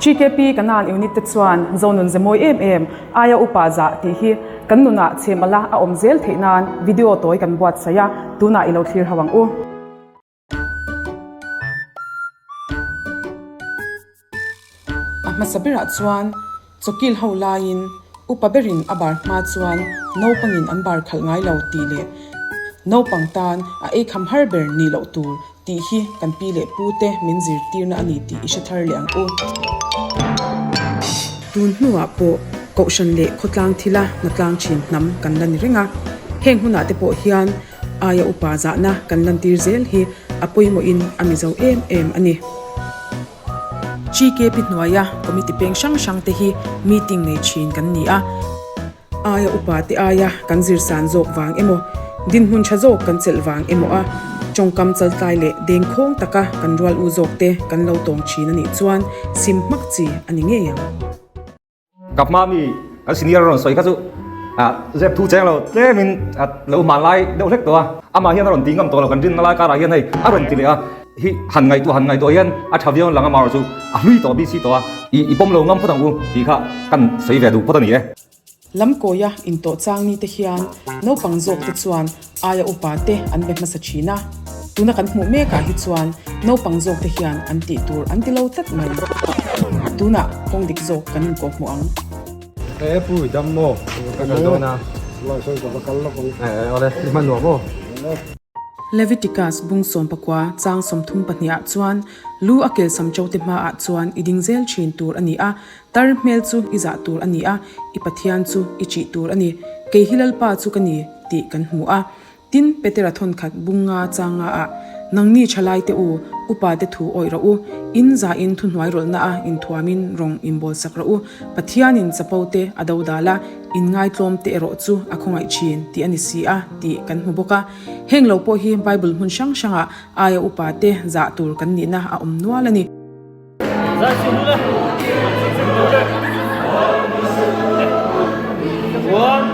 GKP Kanan Unit te chuan Zonun ze mawi em em aia upa zah tih hi kan nunah chhem ala a awm zel theih nan video tawi kan buatsaih a, tunah i lo thlir ho ang u. A hmasa berah chuan chawkil ho laiin upa berin a bar hma chuan naupangin an bar khalh ngai lo tih leh naupang tan a eikham har ber nih loh tur tih hi kan pi leh pu te min zirtirna a ni tih i hre thar leh ang u. Tun hnuah pawh Kohhran leh khawtlang thila hnatlang thin hnam kan la ni reng a, heng hunah te pawh hian Aia upa zahna kan lantir zel hi a pawimawhin a mizo em em a ni. GKP hnuaia committee peng hrang hrang te hi meeting nei thin kan ni a. Aia upa te aia kan zirsan zawk vang emaw, dinhmun tha zawk kan chelh vang emaw a tawngkam chaltlai leh dengkhawng taka kan rual u zawk te kan lo tawng thin a nih chuan sim hmak chi a ni ngei ang. Ka hma mi kan senior a rawn sawi kha chu ah zep thu cheng lo tlemin a lo hman lai deuh hlek tawh a, amah hian a rawn ti ngam tawh lo kan rinna lai karah hian hei a rawn ti leh a, hi han ngaihtuah han ngaihtuah hian a tha viau lang amaherawh chu a hlui tawh bik si tawh a, i i pawm lo ngam phawt ang u tih kha kan sawi ve duh phawt a ni e. Lamkawia intawh chang ni te hian naupang zawk te chuan aia upa te an be hmasa thin a, tuna kan hmuh mek ah hi chuan naupang zawk te hian an tih tur an ti lo tlat mai. Tunah kawng dik zawk kan inkawh hmuh ang. E pu i dam maw? Ka kal dawn a. Lai sawi ka va kal lawk ang. E awle, i hman nuam aw. Leviticus bung 14 chang 32 ah chuan lu a kelsam cho te hmaah chuan i ding zel thin tur a ni a, Tar hmel chu i zah tur a ni a, i Pathian chu i chih tur a ni. Kei hi Lalpa chu ka ni, tih kan hmu a. Tin, Petera thawnkhat bung nga chang nga ah, Nangni thalai te u, upa te thu awih rawh u, in zahin thuhnuai rawlhna a inthuamin rawng inbawlsak rawh u, Pathianin chapo te a do dal a, inngaitlawm te erawh chu a khawngaih thin, tih a ni si a, tih kan hmu bawk a. Heng lo pawh hi Bible hmun hrang hrangah aia upa te zah tur kan nihna a awm nual a ni. One.